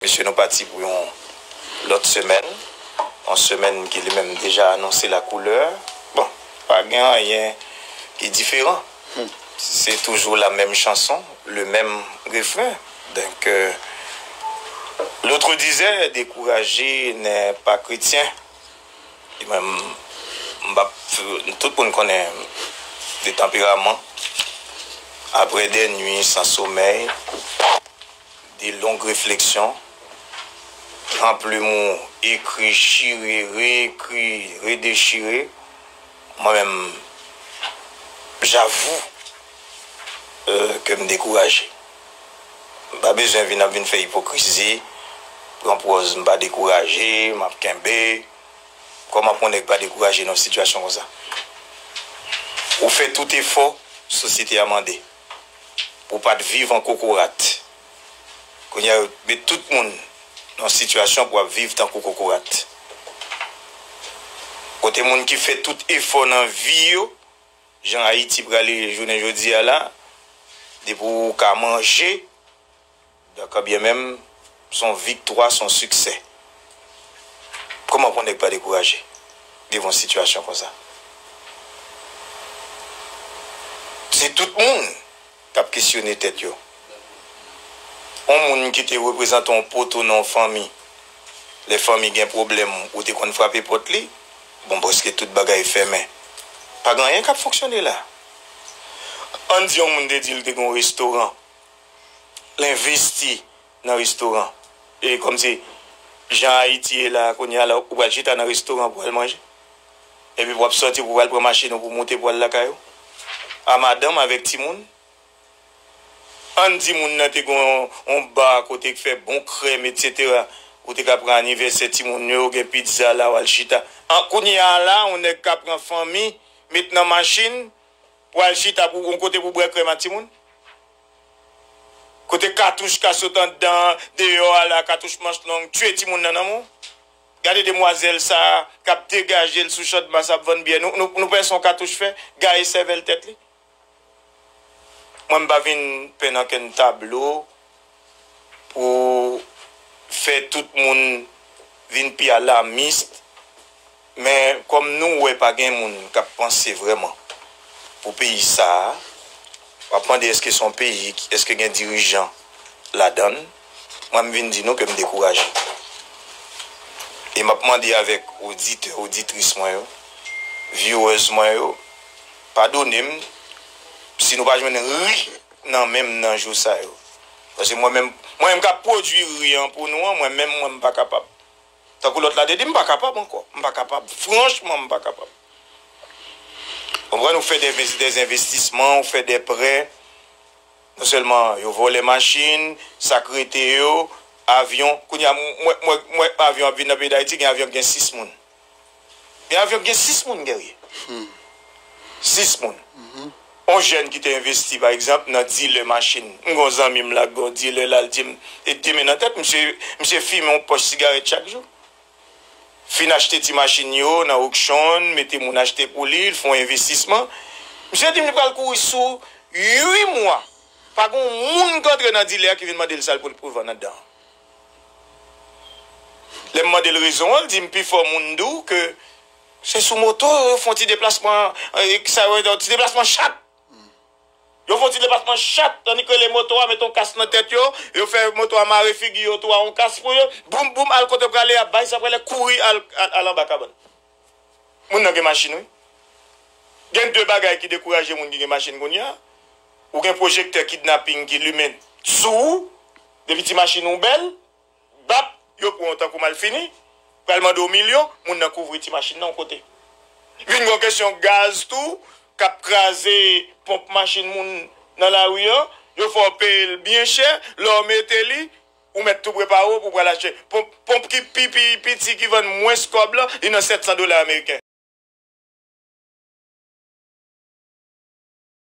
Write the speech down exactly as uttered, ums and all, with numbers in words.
Mesye, nou pati pou yon lòt semèn. Yon semèn ki li menm deja anonse la koulè. Bon, pa gen anyen ki diferan. Se toujou la menm chanson, le menm refren. Donk, euh, l'autre disait, découragé n'est pas chrétien. E mwen, m, m p ap, tout moun konnen de tanperaman. Après des nuits sans sommeil, de longues réflexions, pran plim ou, ekri, chire, reekri, redechire. Mwen menm, j'avoue, euh, ke m dekouraje. M pa bezwen vin ap vin fè ipokrizi, pran pòz m pa dekouraje, m ap kenbe. Kòman pou yon nèg pa dekouraje nan yon sitiyasyon konsa? Ou fè tout efò sosyete a mande pou w pa t viv an kokorat. Kounye a, yo met tout moun nan yon sitiyasyon pou w ap viv tankou kokorat. Kote moun ki fè tout efò nan vi yo, jan Ayiti prale jounen jodi a la, depi w ka manje, Donk, kanbyen menm, se yon viktwa, se yon siksè. Kòman pou yon nèg pa dekouraje devan yon sitiyasyon konsa? Se tout moun k ap kesyone tèt yo. Yon moun ki te reprezante yon poto nan yon fanmi, lè fanmi gen pwoblèm, ou te konn frape pòt li, bon, prèske tout bagay fèmen. Pa gen anyen k ap fonksyone la. Ann di yon moun te di l te gen yon restoran. L envesti nan restoran. E kòmsi jan Ayiti ye la, kounye a la, ou pral chita nan restoran pou al manje. Epi w ap sòti pou w al pran machin ou pou moute pou al lakay ou. A madanm avèk timoun. Ann di moun nan te gen yon, yon ba kote k fè bon krèm, etsetera. Ou te ka pran anivèsè timoun yo, gen pizza la, w al chita. An, kounye a la, yon nèg ka pran fanmi, met nan machin, pou al chita pou yon kote pou bwè krèm ak timoun. Kote katouch ka sot anndan, deyò a la, katouch manch long, tiye timoun nan nan men w. Gade demwazèl sa a k ap degaje l sou Channmas ap vann byè. Nou, nou, nou pè se yon katouch fè, gaye sèvèl tèt li. Mwen, m pa vin penn ankenn tablo pou fè tout moun vin pi alamis, men kòm nou wè pa gen moun k ap panse vrèman pou peyi sa a, w ap mande èske se yon peyi, èske gen dirijan ladan l, mwen, m vin di nou ke m dekouraje. E m ap mande avèk oditè, oditris mwen yo, viewers mwen yo, padone m si nou pa jwenn ri nan men m nan jou sa yo. Paske mwen menm, mwen menm k ap pwodui ri an pou nou an, mwen menm, mwen, m pa kapab. Tankou lòt la te di, m pa kapab ankò. M pa kapab. Franchman, m pa kapab. Konprann, ou fè de, de envestisman, ou fè de prè. Non sèlman yo vòlè machin, sa k rete yo, avyon. Kounye a, m wè, m wè, m wè avyon ap vin nan peyi Dayiti, gen avyon ki gen sis moun. Gen avyon ki gen sis moun, Guerrier. Sis moun. Yon jèn ki te envesti, pa egzanp, nan dilè machin. M gen yon zanmi m la, gen yon dilè la, l di m, e te men nan tèt, misye, misye fimen yon pòch sigarèt chak jou. Fin achte ti machin yo nan okchon, mete moun achte pou li, l fè yon envestisman. Misye di m li pral kouri sou uit mwa. Pa gen yon moun k antre nan dilè a ki vin mande l sa l pou l pou vann anndan an. Lè m mande l rezon an, l di m pifò moun di w ke se sou moto yo fè yon ti deplasman, e, sa yo rele yon ti deplasman chat. Yo fè yon ti deplasman chat, tandiske le moto a, met yon kas nan tèt yo, yo fè moto a mare figi yo tou a yon kas pou yo, boum, boum, al kote prale a, bay sa prale, kouri al, al, al anba kabann. Moun nan gen machin, wi. Gen de bagay ki dekouraje moun ki gen machin kounye a. Ou gen pwojektè kidnaping ki limen sou ou, depi ti machin ou bèl, bap, yo pran w tankou malfini, pral mande w milyon, moun nan kouvri ti machin nan yon kote. Vin gen yon kesyon gaz tou, k ap kraze ponp machin moun nan lari an, yo fè w peye l byen chè, lè w mete li, ou mèt tou prepare w pou w pral achte. Ponp, ponp ki pi, pi piti ki vann mwens kòb lan, li nan sèt san dola ameriken.